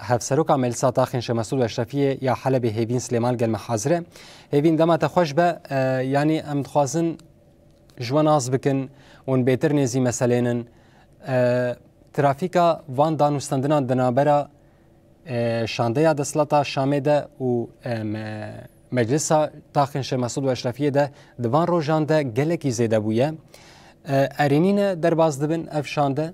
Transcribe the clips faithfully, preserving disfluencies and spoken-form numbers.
Hevseroka Meclisa Taxên Şêx Mesûd û Eşrefiyê ya Helebê Hêvîn Silêman gel me hazir e. Hêvîn, dema te xweş be, e, yanî em dixwazin ji we nas bikin û bêtir nêzî meselênin. E, trafîka van danûstendinan di navbera, e, şandeya desthilata Şamê de û, e, me-, Meclisa Taxên Şêx Mesûd û Eşrefiyê de di van rojan de gelekî zêde bûye. E, erênî ne derbas dibin ev şande?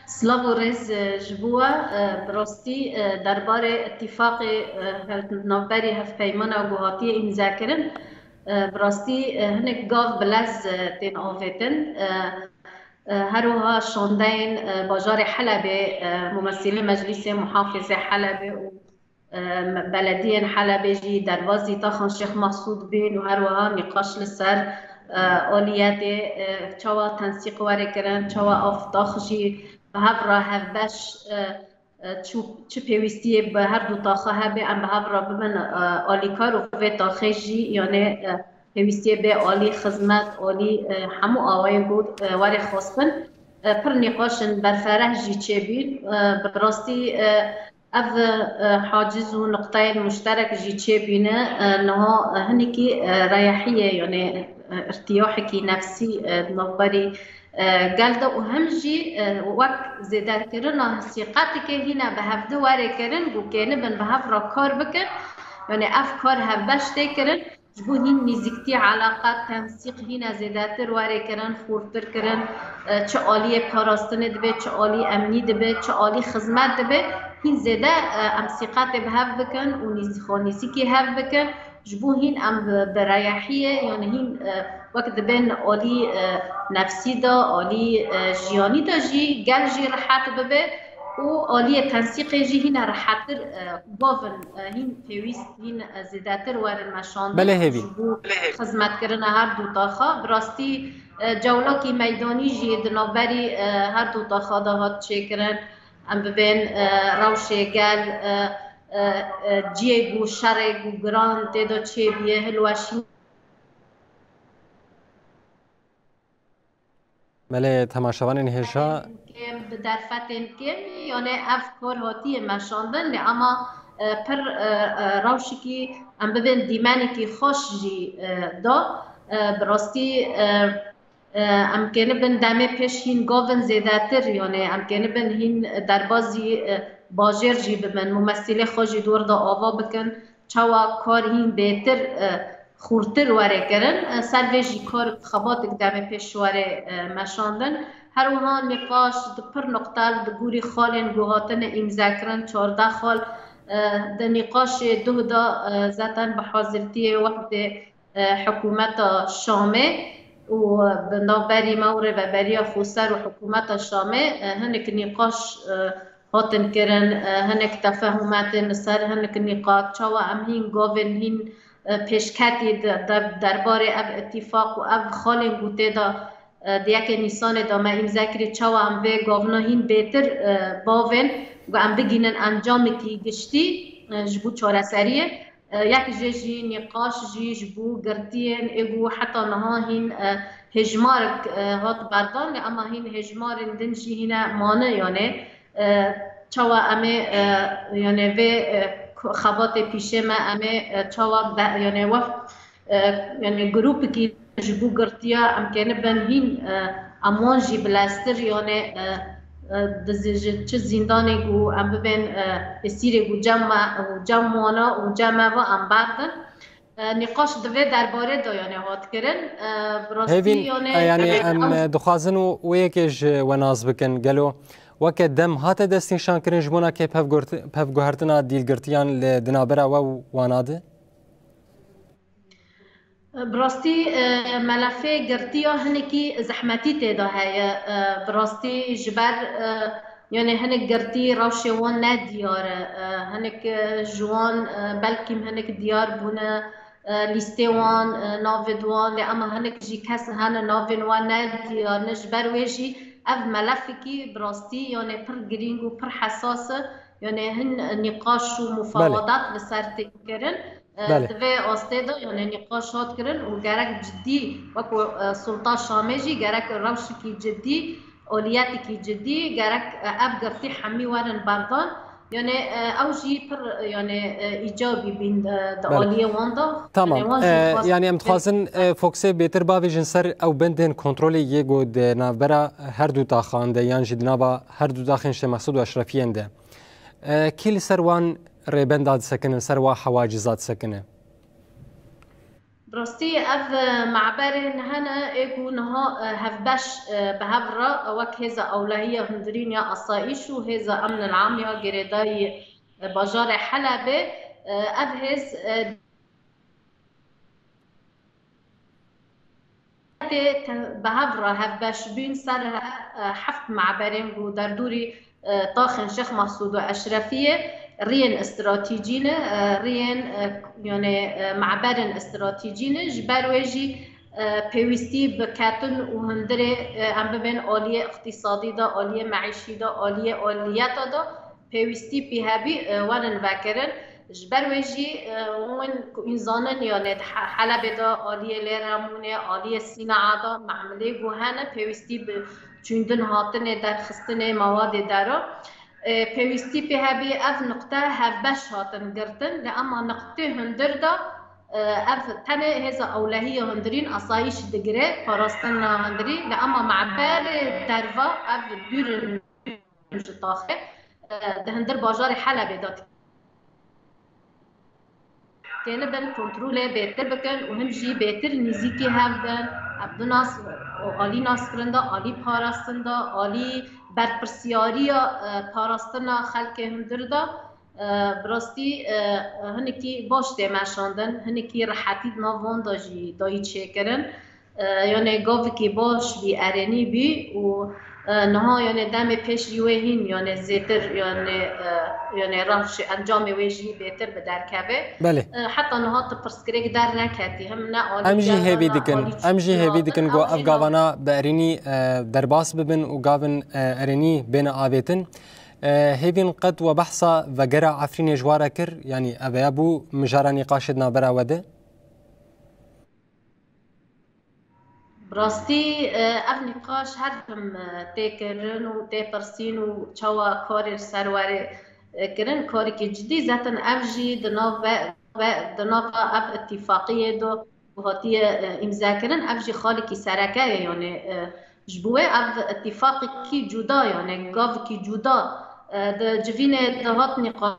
Silav û rêz, e, ji bo we, e, bi rastî, e, derbarê îtîfaqê, e, hev-, navberî hevpeymana ku hatiye îmzekirin, e, bi rastî, e, hinek gav bi lez, e, tên avêtin. E, e, her wiha şandeyên, e, bajarê Helebê, e, mumesîlê Meclîsê Muhafizê Helebê û e, belediyên Helebê jî derbazî taxan Şêx Mesûd bîn û her wiha nîqaş li ser, e, aliyetê, e, çawa tensîq were kirin, çawa ev tax jî bi hev re hevbeş, e, e, çi, çi pêwîstiyê bi her du taxa hebe, em bi hev re bibin, e, alîkar û vê taxê jî, yanê, e, pêwîstiyê bê alî xizmet, alî, e, hemû awayên ku, e, were xwestin, e, pir nîqaşin berfereh jî çêbîn. E, bi rastî, e, Ev, e, haciz û nuqteyên muşterek jî çêbîne, e, niha, e, hinekî, e, reyehiyê, yanê, e, irtiyahekî nefsî, e, di navberî, e, gel de û him jî, e, wek zêdekirina sîqetikê hîne bi hevdi were kirin, ku kênibin bi hev re kar bikin, yanê ev kar hevbeş tê kirin. Ji bo hîn nîzîktî, eleqe, tensîq hîne zêdetir were kirin, xurtir kirin, e, çi aliyê parastinê dibe, çi alî emnî dibe, çi alî xizmet dibe, hîn zêde, e, em sîqetê bi hev bikin û nîz-, xwenîzîkî hev bikin. Ji bo hîn em bi, bi reyehiyê, yanî hîn, e, wek dibên alî, e, nefsî de, alî, e, jiyanî de jî gel jî rihet bibe û aliyê tensîqê jî hîne rihettir, e, gavin, e, hîn pêwîst, hîn, e, zêdetir werin meşandin. Belê hêvî. Ji bo xizmetkirina her du taxa. Bi rastî, e, cewlakî meydanî jî di navberî, e, her du taxa de hat çêkirin. Em bibên, e, rewşê gel, e, e, e, ciyê ku şerê ku giran tê de çêbûye, hilweşîn Belê, temaşevanên hêja. Kêm bi derfetên kêmî, yanê ev kor hatiye meşandin, lê ama, e, pir, e, e, rewşikî em bibên dîmenekî xweş jî, e, da. E, bi rastî, e, e, em kênibin demê pêş hîn gavin zêdetir, yanê em kênibin hîn derbazî, e, bajêr jî bibin, mumesîlê xwe jî dor da ava bikin. Çawa kar hîn bêtir, e, xurtir were kirin, e, ser vê jî kar xebatik demê pêş were, e, meşandin. Her wiha nîqaş di pir nuqtel di gorî xalên ku hatine îmzekirin, çardeh xal, e, di nîqaşê duh de, e, zaten bi hazirtiyê wextê, e, hikûmeta Şamê û bi navberî me û Rêveberiya Xweser û hikûmeta Şamê, e, hinek nîqaş, e, hatin kirin, e, hinek tefehûmetên li ser hinek nîqat, çawa em hîn gavên hîn, e, pêşketî de, de, derbarê ev îtîfaq û ev xalên ku tê de, e, di yekê Nîsanê de me îmze kirî, çawa em vê gavina hîn bêtir, e, bavên ku em bigînin encamekî giştî, e, ji bo çareseriyê. E, yek jê jî nîqaş jî ji bo girtiyên ê ku heta niha hîn, e, hêjmarek, e, hat berdan, lê ema hîn hêjmarên din jî hîne mane, yanê, e, çawa em ê, e, yanê vê, e, xebatê pîşê me em ê, e, çawa be, yanê wek, e, yanê grûpekî ji bo girtiya em kênibin hîn, e, em wan jî bileztir, yanê, e, e, di zi-, ji çi zîndanê ku em bibên, e, esîrê ku cem me, ku cem wana û cem me ve em berdin. E, nîqaş di vê derbarê de, yanê, hat kirin. E, bi rastî, Hêvîn, yanê, e, yanê, e, em, ew e, dixwazin û, û yekê ji we nas bikin. Gelo weke dem hate destnîşankirin ji bona kê pevgurt-, pevguhertina dîlgirtiyan li di navbera we û wana de? Bi rastî, e, melefê girtiya hinekî zehmetî tê de heye. E, bi rastî ji ber, e, yanê hinek girtî rewşê wan ne diyar e. E, hinek, e, ji wan, e, belkî hinek diyar bûne, e, lîstê wan, e, navê di wan, lê ema hinek jî kes hene navên wan ne diyar ne. Ji ber wê jî ev melefekî bi rastî yanê pir girîng û pir hesas e. Yanê hin nîqaş û Belê. mufawadat li ser tê kirin. E, Belê. Di vê astê de, yanê nîqaş hat kirin û gerek cidî, wek ku, e, Sultan Şamê jî gerek rewşekî cidî aliyetîkî cidî, gerek, e, ev girtî hemî werin berdan. Yani, e, ew jî pir, yani, e, îcabî bîn, e, di Belê. aliyê wan de. Tamam. Yani, wan jî Ee, xwest- yani em dixwazin e, Foxê bêtir bavêjin ser ew bendên kontrolê yê ku di navbera her du taxan de yan jî di nava her du taxên Şêx Mesûd û Eşrefiyên de. Ee, kî li ser wan rêbenda disekinin, ser wa hewaciza disekine? Bi rastî ev, e, me'berên hene ê ku niha, e, hevbeş, e, bi hev re, e, wek hêza ewlehiya hundirîn ya asayîş û hêza emn el-am ya girêdayî, e, bajarê Helebê, e, ev hêz, e, tê te-, bi hev re hevbeş bûn ser, e, heft me'berên ku derdorî, e, taxên Şêx Mesûd û Eşrefiyê riyên stratejî ne, e, riyên, e, yani, e, me'berên stratejî ne. Ji ber wê jî, e, pêwîstî bi ketin û hundirê, e, em bibên aliyê iqtîsadî de, aliyê meîşî de, aliyê aliyeta de pêwîstî pê hebî, e, werin vekirin. Ji ber wê jî, e, win ku in zanin, yani di He-, Helebê de aliyê Lêremûnê, aliyê Sînaa de memilê ku hene, pêwîstî bi çûndin hatinê, derxistinê mewadê dero. E, pêwîstî pê hebî ev nuqte hevbeş hatin girtin, lê ema nuqtê hundir de, e, ev tenê hêza ewlehiya hundirîn asayîş digire, parastina hundirî, lê ema me'berê derva ev dûr in ji taxê, e, di hundir bajarê Helebê de têne bin kontrolê bêtir bikin û him jî bêtir nîzîkî hev bin. Ev du nas, alî naskirin de, alî parastin de, alî berpirsiyariya, e, parastina xelkê hundir de, e, bi rastî, e, hinekî baş tê meşandin, hinekî rihetî di nav wan de jî dayî çêkirin. E, yani gavikî baş bî, erênî bî û, e, niha yani demê pêş jî wê hîn yani zêtir yani, e, yani rewşê encamê wê jî bêtir bi derkeve. Belê. E, heta niha tu pirsgirêk derneketî. Him ne alî Em jî hêvî dikin. Em jî hêvî dikin ku ev gavana bi erênî, e, derbas bibin û gavin, e, erênî bêne avêtin. E, hêvîn qet we behsa vegera Efrînê ji we re kir? Yanî ev ya bû mijara nîqaşê di navbera we de? Bi rastî, e, ev nîqaş her tim, e, tê kirin û tê pirsîn û çawa karê li ser were, e, kirin, karekî cidî. Zaten ev jî di nav ve, ve, di nava ev îtîfaqiyê de ku hatiye, e, îmzekirin, ev jî xalekî sereke ye. Yani, e, ji bo wê ev îtîfaqekî cuda, yani gavikî cuda, e, di civînê de hat nîqaş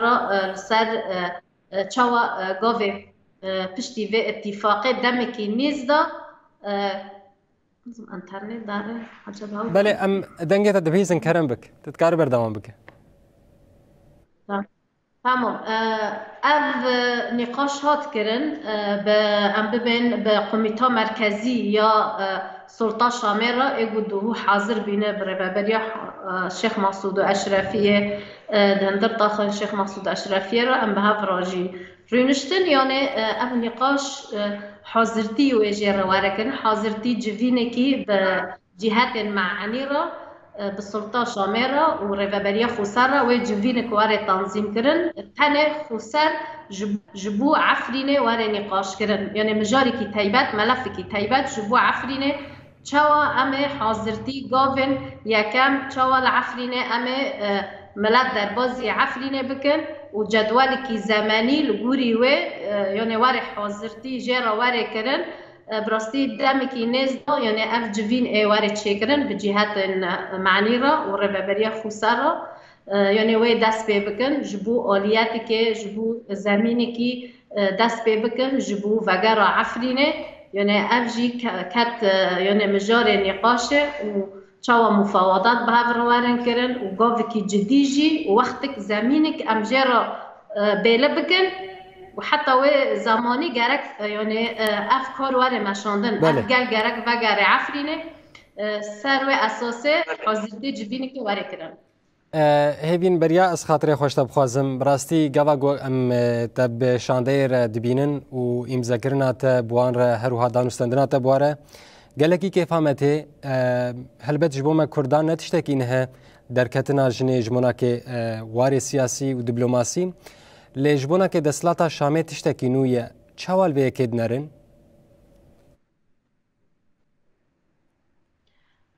ra, e, li ser, e, e, çawa, e, gavê, e, piştî vê îtîfaqê demekî nêz de, e, Nizim, internet dare acaba ew Belê, em dengê te dibihîzin, kerem bik. Tu dikarî berdewam bike. Ta-, Tamam. E, ev, e, nîqaş hat kirin, e, bi, em bibên bi Komîta Merkezî ya, e, Sulta Şamê re ê ku duhû hazir bîne bi rêveberiya, e, Şêx Masûd û Eşrefiyê, e, di hundir taxên Şêx Masûd Eşrefiyê re em bi hev re jî rûniştin. Yanê, e, ev nîqaş, e, hazirtî wê jê re were kirin. Hazirtî civînekî bi cîhetên me'enî re, e, bi Sulta Şamê re û Rêveberiya Xweser re wê civînek were tanzîm kirin. Tenê Xweser ji, ji bo Efrînê were nîqaş kirin. Yanê mijarekî taybet, melefekî taybet ji bo Efrînê. Çawa em ê hazirtî gavên yekem, çawa li Efrînê em ê, e, milet derbazî Efrînê bikin û cedwelekî zemenî li gorî wê, e, yanê were hazirtî jê re were kirin. E, bi rastî demekî nêz de, yanê ev civîn ê were çêkirin bi cîhetên, e, me'enî re û Rêveberiya Xweser re. E, yanê wê dest pê bikin, ji bo aliyetekê, ji bo zemînekî, e, dest pê bikin, ji bo vegera Efrînê. Yanê ev jî ke-, ket, e, yanê mijarê nîqaşê û çawa mufawadat bi hev re werin kirin û gavekî cidî jî û wextek zemînek em jê re, e, bêle bikin û heta wê zemanî gerek, e, yanê, e, ev kar were meşandin. Belê. Ev gel gerek vegere Efrînê, e, ser wê esasê hazirtî civînekê were kirin. E, Hêvîn, beriya ez xatirê xwe ji te bixwazim. Bi rastî gava ku em, e, te bi şandeyê re dibînin û îmzekirina te bi wan re, her wiha danûstendina te bi wan re gelekî kêfa me tê. E, helbet ji bo me Kurdan ne tiştekî nihe derketina jinê ji monakê, e, warê siyasî û diplomasî. Lê ji monakê desthilata Şamê tiştekî nû ye. Çawa li vê yekê dinerin?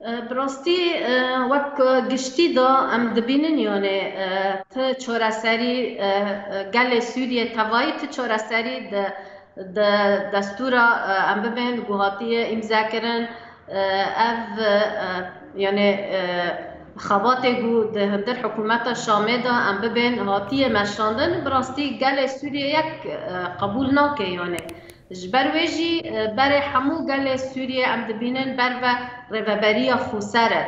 E, bi rastî, e, wek giştî de em dibînin, yanê, e, ti çoreserî, e, e, gelê Sûriyê tevayî ti çoreserî di, di destûra, e, em bibên ku hatiye îmzekirin, e, ev, e, yanê, e, xebatê ku di hundir hikûmeta Şamê de em bibên hatiye meşandin, bi rastî gelê Sûriyê yek, e, qebûl nake, yanê. Ji ber wê jî, e, berê hemû gelê Sûriyê em dibînin ber ve rêveberiya xweser e.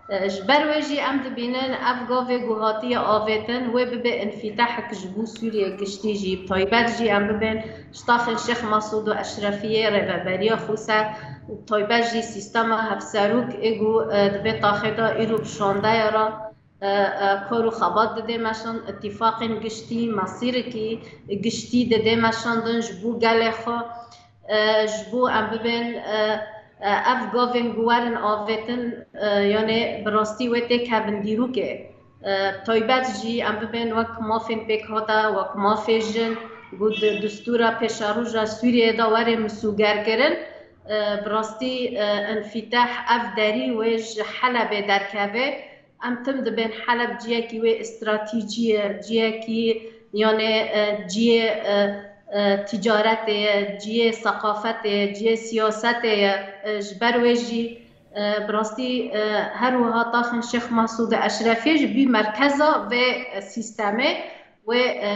E, ji ber wê jî em dibînin ev gavê ku hatiye avêtin, wê bibe înfîtehek ji bo Sûriyê giştî jî, bi taybet jî em bibên ji taxên Şêx Mesûd û Eşrefiyê rêveberiya xweser û bi taybet jî sîstema hevserok ê ku, e, di vê taxê de îro bi şandeya re, e, e, kar û xebat didê meşan, îtîfaqên giştî, mesîrekî giştî didê meşandin ji bo gelê xwe, e, ji bo em bibên, e, e, ev gavên ku werin avêtin, e, yanê bi rastî wê têkevin dîrokê. E, taybet jî em bibên wek mafên pêkhate, wek mafê jin, ku di destûra pêşeroja Sûriyê de were misûgerkirin. E, bi rastî, e, înfîteh ev derî wê ji Helebê derkeve. Em tim dibên Heleb ciyekî wê stratejî ye, ciyekî, yanê, e, ciyê, e, e, ticaretê ye, ciyê seqafetê ye, ciyê siyasetê ye. E, ji ber wê jî, e, bi rastî, e, her wiha taxên Şêx Mesûd Eşrefiyê ji bî merkeza vê, e, sîstemê wê, e,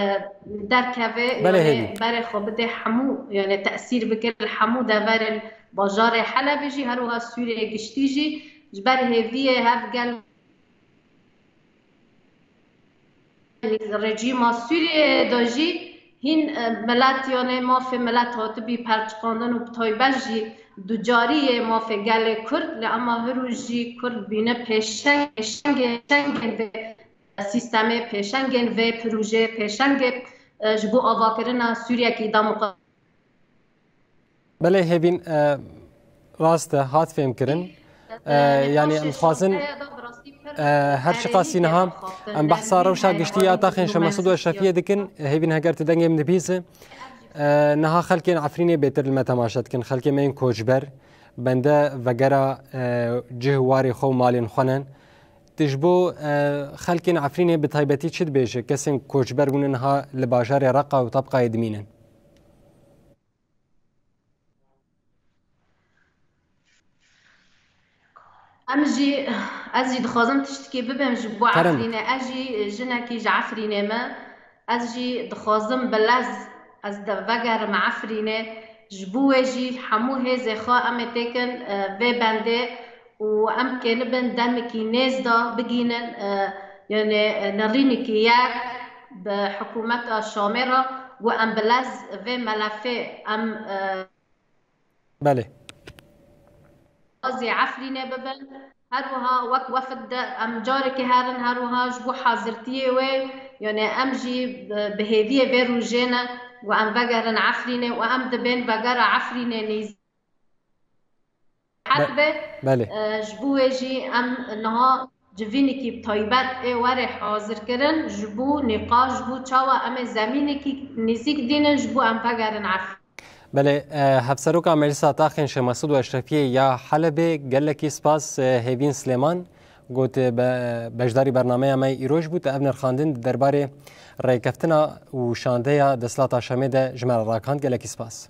derkeve, Belê yanê hêvî. Berê xwe bidê hemû, yanê tesîr bike li hemû deverên bajarê Helebê jî, her wiha Sûriyê giştî jî, ji ber hêviyê hev gel rejîma Sûriyeyê de jî hîn, e, milet, yanê mafê milet hatibî perçiqandin û bi taybet jî ducariyê mafê gelê Kurd, lê ema hiro jî Kurd bîne pêşeng-, pêşengê, pêşengên vê sîstemê, pêşengên vê projeyê, pêşengê, e, ji bo avakirina Sûriyekî demokratîk. Belê Hêvîn, e, rast e, hat fêmkirin. E, yanî em dixwazin, e, her çiqasî niha em behsa rewşa giştî ya taxên Şêx Mesûd û Eşrefiyê dikin, Hêvîn, heger tu dengê min dibîse, e, niha xelkên Efrînê bêtir li me temaşe dikin, xelkê me yên koçber, bende vegera, e, cih û warê xwe û malên xwe ne. Tu ji bo, e, xelkên Efrînê bi taybetî çi dibêje, kesên koçber bûne niha li bajarê Reqa û Tebqayê dimînin? Em jî, ez jî dixwazim tiştekî bibêm ji bo Kerem. Efrînê. Ez jî jinekî ji Efrînê me. Ez jî dixwazim bi lez ez de vegerim Efrînê. Ji bo wê jî hemû hêzê xwe em ê têkin, e, vê bendê û em kênibin demekî nêz de bigînin, e, yanê, e, nerînekî yek bi hikûmeta Şamê re û em bi lez vê melefê em, e, Belê. Azê Efrînê bibin. Her wiha wek wefd de em carekê herin, her wiha ji bo hazirtiyê wê, yanê em jî bi, bi hêviyê vê rojê ne û em vegerin Efrînê û em dibên vegera Efrînê nêzî. Be-, Hetibe, belê. E, ji bo wê jî em niha civînekî bi taybet ê were hazir kirin, ji bo nîqaş, ji bo çawa em ê zemînekî nêzîk dînin, ji bo em vegerin Efrînê. Belê, e, Hevseroka Meclisa Taxên Şêx Mesûd û Eşrefiyê ya Helebê, gelekî spas, e, Hêvîn Silêman, got, e, be-, beşdarî bernameya me îroj bû, te ev nirxandin di derbarê rêkeftina û şandeya desthilata Şamê de ji me re rakand. Gelekî spas.